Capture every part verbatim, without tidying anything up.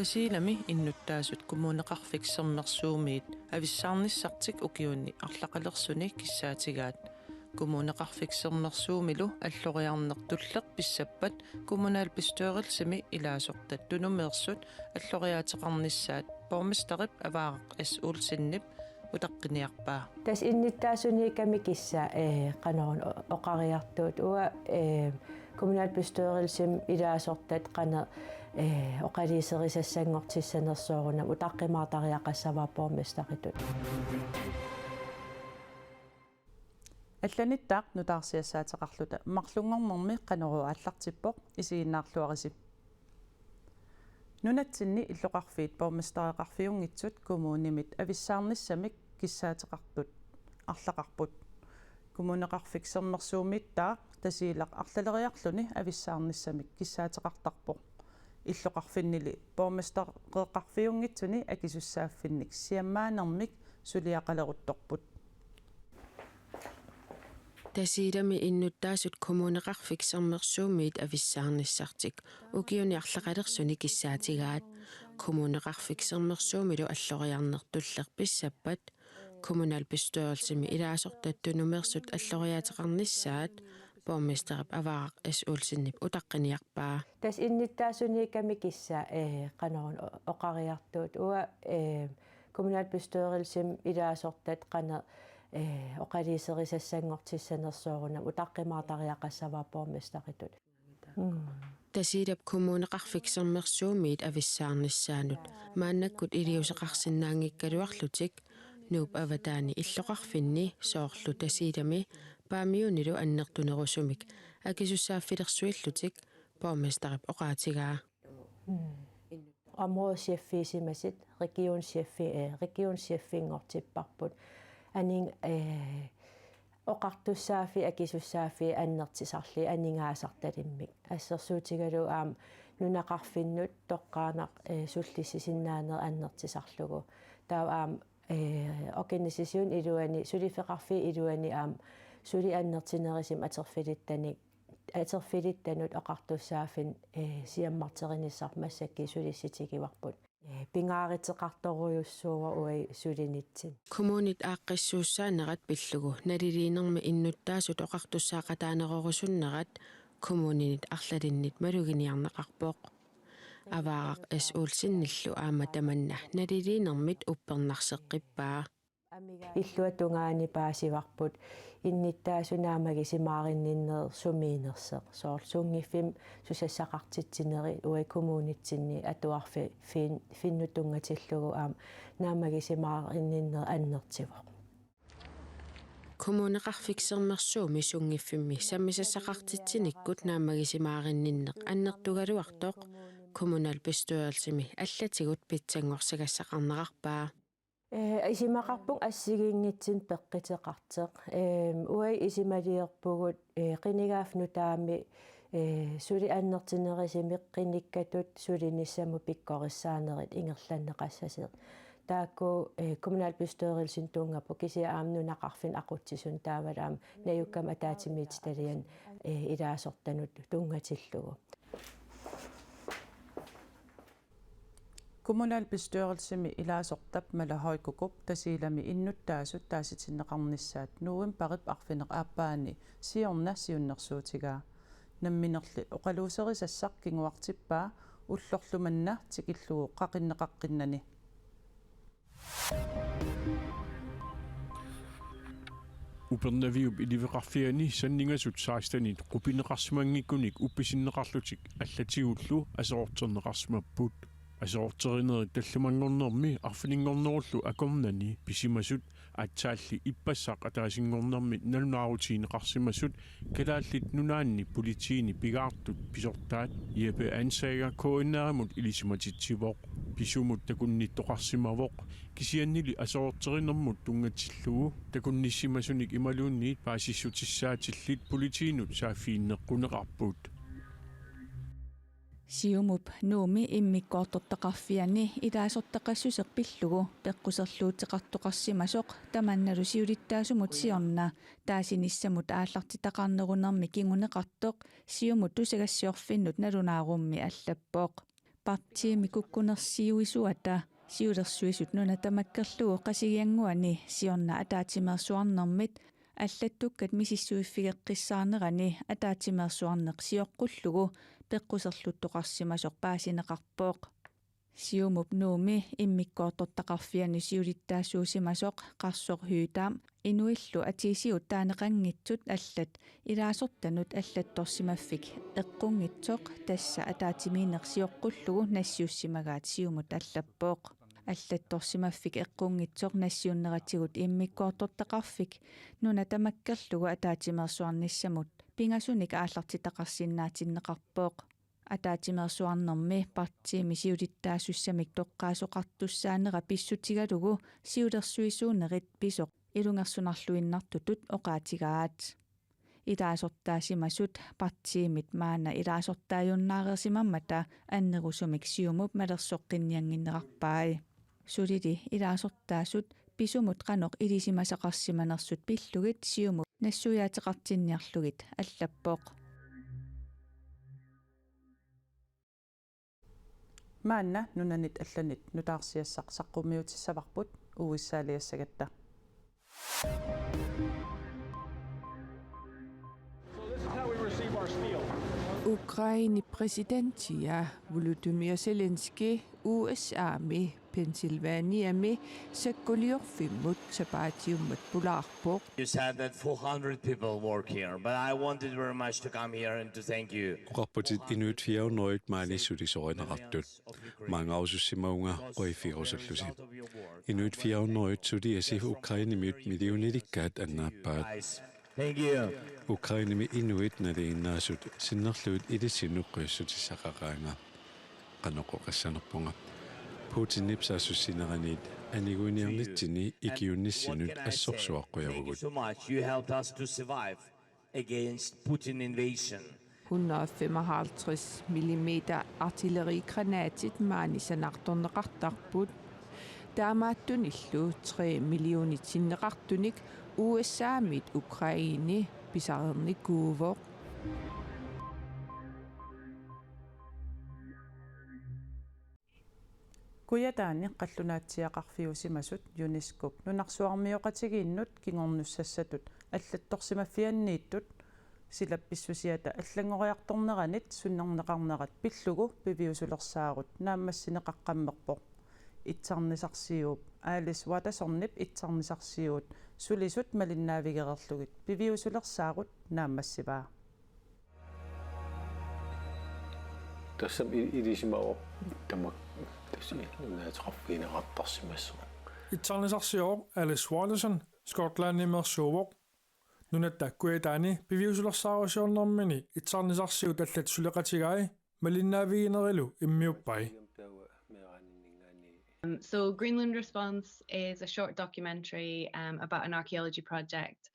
Tasiilami innuttaasut Kommuneqarfik Sermersuumiit avissaarnissartik ukiuni arlaqalersuni kissaatigaat. Kommuneqarfik Sermersuumilu alloriarneq tulleq pissappat kommunalbestyrelsimi ilaasortat tunumeersut alloriaateqarnissaat borgmesterip Avaaraq S. Olsenip utaqqiniarpaa. Tassa innuttaasuniikkami kissa, eh, qanoruna o-, oqariartuut uanga, eh, kommunalbestyrelsimi ilaasortat qanoq, eh, oqaluuserisassanngortissanersoq soorunami utaqqimaartariaqassavara borgmesteritut. Allanittaaq nutaarsiassaateqarluta marlunngornermi Qanoruup aallartippoq, isiginnaarluarisi. Nunatsinni illoqarfiit borgmestereqarfiunngitsut kommunimit avissaarnissamik kissaateqartut arlaqarput. Kommuneqarfik Sermersuumiittaaq Tasiilaq arlaleriarluni avissaarnissamik kissaateqartarpoq. Illoqarfinnili borgmestereqarfiunngitsuni akisussaaffinnik siammaanermik suliaqaleruttorput. Tasiilami innuttaasut Kommuneqarfik Sermersuumiit avissaarnissartik ukiuni arlaqalersuni kissaatigaat. Kommuneqarfik Sermersuumilu alloriarneq tulleq pissappat kommunalbestyrelsimi ilaasortat tunumeersut alloriaateqarnissaat borgmesterip Avaaraq S. Olsenip utaqqiniarpaa. Tassa innuttaasuniikkami kissa, eh, qanoruna o-, oqariartuut uanga, eh, kommunalbestyrelsimi ilaasortat qanoq, eh, oqaluuserisassanngortissanersoq soorunami utaqqimaartariaqassavara borgmesteritut. Mm. Tasiilap Kommuneqarfik Sermersuumiit avissaarnissaanut maannakkut iliuuseqarsinnaanngikkaluarlutik Nuup avataani illoqarfinni soorlu Tasiilami Paamiunilu annertunerusumik akisussaaffilersuillutik borgmesterip oqaatigaa. Mm. Områdechefiusimasut, regionchefi-, eh, regioncheffinngortipparput. Aning, eh, oqartussaaffii, akisussaaffii annertusarlugit aningaasartalimmik. Assersuutigalugu aamma nunaqarfinnut toqqaannaq, eh, sullissisinnaaneq annertusarlugu. Taava aamma, eh, organisationip iluani, suliffeqarfiup iluani aamma suli annertunerusumik atorfilittanik, atorfilittanut oqartussaaffimmik, eh, siammarterinissarput massakkut sulissutigivarput. Eh, pingaaruteqartorujussuuvoq uagut sulinitsinni. Kommunit aaqqissuussaanerat pillugu naliliinermi innuttaasut oqartussaaqataanerorusunnerat kommuninit arlalinnit maluginiarneqarpoq. Avaaraq S. Olsenillu aamma tamanna naliliinermit uppernarseqqippaa. Illuatungaani paasivarput innuttaasut naammagisimaarunninneq sumiinnersoq. Soorlu sunngiffimmi susassaqartitsinerit uagut kommunitsinni atuarfi-, fin-, finnut tunngatillugu aamma naammagisimaarunninneq annertuvoq. Kommuneqarfik Sermersuumi sunngiffimmi sammisassaqartitsinikkut naammagisimaarunninneq annertugaluartoq kommunalbestyrelsimi allatigut pitsanngorsagassaqarnerarpaa. Eh, isumaqarpunga assigiinngitsunik peqquteqartoq. Eh, uagut isumaliorpugut, eh, qinigaaffik nutaamik, eh, suli annertunerusumik qinikkatut sulinissamut pikkorissaanerit ingerlanneqassasoq. Taakku, eh, kommunalbestyrelsini tunngavipput kisianni aamma nunaqarfinni aqutsisunut taavalu aamma najukkamik ataatsimiititaliani, eh, ilaasortanut tunngatillugu. Kommunalbestyrelsimi ilaasortap Mala Høy Kúkop Tasiilami innuttaasut taasitinneqarnissaat novembarip arfineq-aappaani siorna siunnersuutigaa. Namminerli oqaluuserisassaq kinguartippaa ullorlu manna tikillugu qaqinneqaqqinnani. Upernaviup iliveqarfiani sanningasut sekstenit qupineqarsimanngikkunik uppisinneqarlutik allatigullu aserorterneqarsimapput. Aserorterinerit tallimanngornermi arfininngornerullu akornanni pisimasut aatsaalli ippassaq ataasinngornermi nalunaarutigineqarsimasut Kalaallit Nunaanni politiini pigaartut pisortaat Jeppe Ansager K N R-imut ilisimatitsivoq. Pisumut takunnittoqarsimavoq, kisiannili aserorterinermut tunngatillugu takunnissimasunik imaluunniit paasissutissaatillit politiinut saaffiginneqquneqarput. Siumup Nuummi immikkoortortaqarfiani ilaasortaqassuseq pillugu peqquserluuteqartoqarsimasoq tamannalu siulittaasumut siorna taasinissamut aallartitaqarnerunermi kinguneqartoq Siumut tusagassiorfinnut nalunaarummi allappoq. Partiimi kukkunersiuisuata siulersuisut nuna tamakkerlugu Qasigiannguani siorna ataatsimeersuarnermit allattukkat misissuiffigeqqissaarnerani ataatsimeersuarneq sioqqullugu peqquserluttoqarsimasoq paasineqarpoq. Siumup Nuummi immikkoortortaqarfiani siulittaasuusimasoq Qarsoq Høegh-Dam inuillu atiisigut taaneqanngitsut allat ilaasortanut allattorsimaffik eqqunngitsoq, tassa ataatsimiinneq sioqqullugu nassiussimagaat, Siumut allappoq. Allattorsimaffik eqqunngitsoq nassiunneratigut immikkoortortaqarfik nuna tamakkerlugu ataatsimeersuarnissamut pingasunik aallartitaqarsinnaatinneqarpoq. Ataatsimeersuarnermi partiimi siulittaasussamik toqqaasoqartussaanera pissutigalugu siulersuisuunerit pisoq ilungersunarluinnartutut oqaatigaat. Ilaasortaasimasut partiimit maanna ilaasortaajunnaarsimammata annerusumik Siumup malersoqqinniannginnerarpai. Sulili ilaasortaasut pisumut qanoq ilisimasaqarsimanersut pillugit Siumup nassuiaateqartinniarlugit allappoq. Maanna nunanit allanit nutaarsiassaq saqqummiutissavarput, U S A-liassagatta. Ukrainip præsidentia Volodymyr Zelensky U S A-mi Pennsylvaniami sakkuliorfimmut sapaatiummat pulaarpoq. You said that four hundred people work here, but I wanted very much to come here and to thank you. Oqarputit inuit fire hundrede maani sulisorineqartut. Maanngarusussimavunga quiffigerusullusi. Inuit fire hundrede suliasi Ukrainemiut millionilikkaat annaappaat. Thank you. Ukrainemi inuit nalinginnaasut sinnerlugit ilissinnut qujassuutissaqaqaanga. Qanoq oqassanerpunga. Putinip saassussineraniit aniguiniarnitsinni ikiuinnissinut assorsuaq qujavugut. Thank you so much. You helped us to survive against Putin invasion. Hundrede femoghalvtreds millimeter artillerigranatit maani sanaartorneqartarput. Taamaattunillu tre millionit sinneqartunik U S A-mit Ukraine pisarernikuuvoq. Kujataani qallunaatsiaqarfiusimasut UNESCO-p nunarsuarmioqatigiinnut kingornussassatut allattorsimaffianniittut silap pissusiata allanngoriartorneranit sunnerneqarnerat pillugu piviusulersaarut naammassineqaqqammerpoq. Itsarnisarsiuup Alice Wattersonip itsarnisarsiuut sulisut malinnaavigereerlugit piviusulersaarut naammassivaa. Tassami i-, ilisimavoq tamakku tassa nunaateqarfigineqartarsimassaaq. Itsarnisarsiuvoq Alice Watterson, Skotlandimeersuuvoq. Nunatta kujataani piviusulersaarusiornermini itsarnisarsiut allat suleqatigai malinnaaviginerilu immiuppai. Um, so Greenland Response is a short documentary, um, about an archaeology project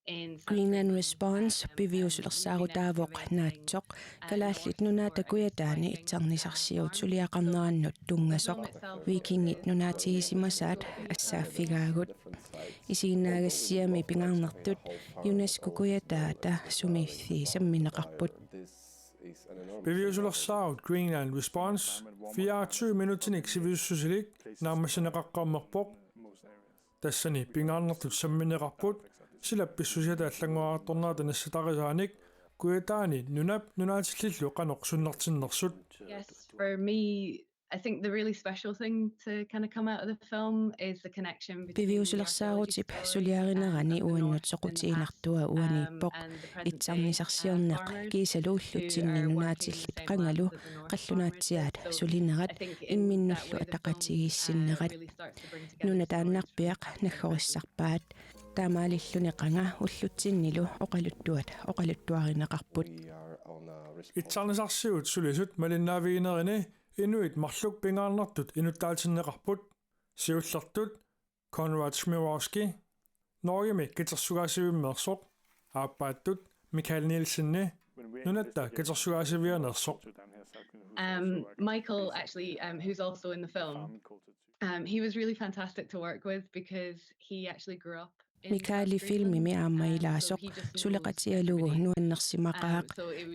in Greenland Response piviusulersaarutaavoq naatsoq Kalaallit Nunaata kujataani itsarnisarsiut suliaqarnerannut tunngasoq. Vikingit nunaatigisimasaat assaaffigaagut. Isiginnaagassiami pingaarnertut UNESCO kujataata sumiiffii sammineqarput. Piviusulersaarut Greenland Response fireogtyve minutsinik sivisussusilik naammassineqaqqammerpoq. Tassani pingaarnertut sammineqarput silap pissusiata allanngoriartornerata nassatarisaanik kujataani nunap nunaatillillu qanoq sunnertinnersut. Yes, for me, I think the really special thing to kind of come out of the film is the connection between the archaeology Piviusulersaarutip story suliarinerani and the uannut Norse and the past, soqutiginartua um, uaniippoq. And the present day. Itsarnisarsiorneq kiisalu ullutsinni nunaatillit qangalu qallunaatsiaat sulinerat imminnullu ataqatigiissinnerat. Nuna taannarpiaq naggorissarpaat. Taamaalilluni qanga ullutsinnilu oqaluttuat oqaluttuarineqarput. Itsarnisarsiut sulisut malinnaaviginerini inuit marluk pingaarnertut inuttaatinneqarput. Siullertut Konrad Chmiewski, Norgemi katersugaasivimmeersoq, aappaattut Michael Nielsenni, nunatta katersugaasivianeersoq. Um, Michael, actually, um, who's also in the film, um, he was really fantastic to work with because he actually grew up Mikaeli filmimi aamma ilaasoq suleqatigalugu nuannersimaqaaq.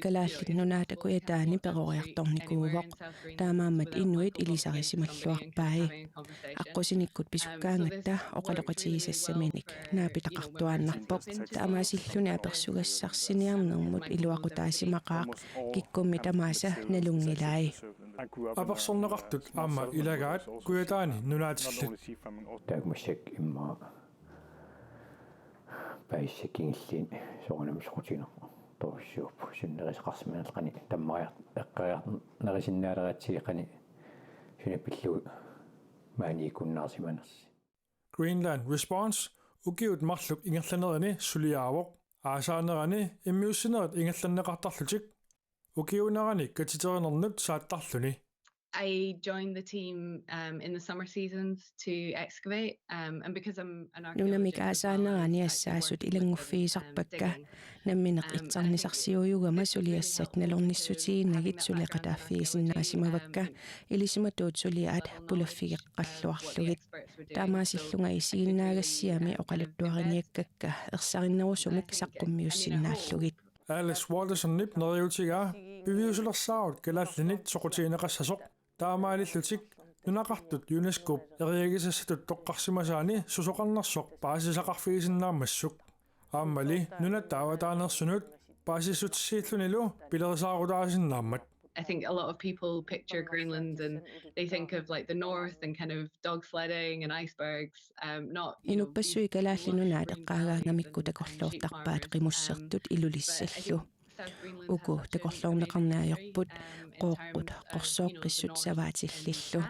Kalaallit Nunaata Kujataani peroriartornikuuvoq. Taamaammat inuit ilisarisimalluarpai. Aqqusinikkut pisukkaangatta oqaloqatigisassaminik naapitaqartuaannarpoq. Taamaasilluni apersugassarsiniarnermut iluaqutaasimaqaaq, kikkummi tamaasa nalunngilai. Apersorneqartut aamma ilagaat Kujataani nunaatillit. Taakku massakkut immaqa paasisakka kingulliit soorunami soqutigineqartorujussuupput. Sunnerisaqarsimanerluni tammariar-, eqqariarnerisinnaaleratsigu qanoq sunaana pillugu maaniikkunnaarsimanersoq. Greenland Response ukiut marluk ingerlanerini suliaavoq. Aasaanerani immiussinerit ingerlanneqartarlutik ukiuunerani katiterinermut saattarluni. I joined the team um, in the summer seasons to excavate, um, and because I'm an Nunamik archaeologist as well, aasaanerani I, I assaasut work with, um, ilannguffigisarpakka, digging. Nammineq itsarnisarsiuugama suliassat nalornissutiginagit suleqataaffigisinnaasimavakka, ilisimatuut suliaat pulaffigeqqalluarlugit. Taamaasillunga isiginnaagassiami oqaluttuariniakkakka ersarinnerusumik saqqummiussinnaallugit. Alice Waltersonip neriuutigaa piviusulersaarut kalaallinit soqutigineqassasoq, taamaalillutik nunaqartut UNESCO-p eriagisassatut toqqarsimasaani susoqarnersoq paasisaqarfigisinnaammassuk. Aammali nunatta avataanersunut paasissutissiillunilu pilerisaarutaasinnaammat. I think a lot of people picture Greenland and they think of like the north and kind of dog sledding and icebergs, um, not, you know, inuppassuit Kalaallit Nunaat eqqaagaangamikku takorloortarpaat qimussertut Ilulissallu. Uku takorloorneqarneq ajorput, qooqqut, qorsooqqissut savaatillillu.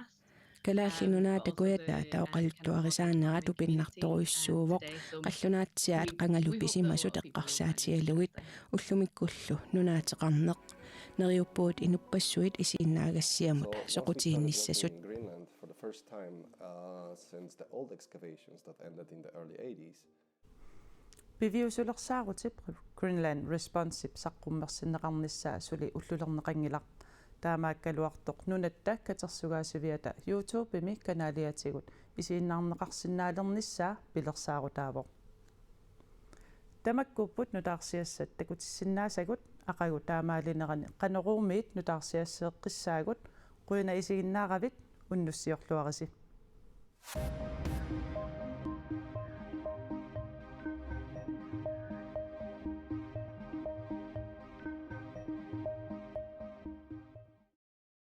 Kalaallit Nunaata Kujataata oqaluttuarisaanera tupinnartorujussuuvoq, qallunaatsiaat qangalu pisimasut eqqarsaatigalugit, ullumikkullu nunaateqarneq. Neriuppugut inuppassuit isiginnaagassiamut soqutiginnissasut. Greenland for the first time, uh, since the old excavations that ended in the early eighties. Piviusulersaarutip Greenland Response-ip saqqummersinneqarnissaa suli ullulerneqanngilaq. Taamaakkaluartoq Nunatta Katersugaasiviata YouTube-imi kanaaliatigut isiginnaarneqarsinnaalernissaa pilersaarutaavoq. Tamakkuupput nutaarsiassat takutissinnaasagut, aqagu taamaalinerani Qanoruumiit nutaarsiasseeqqissaagut, qujanaq isiginnaaravit, unnussiorluarisi.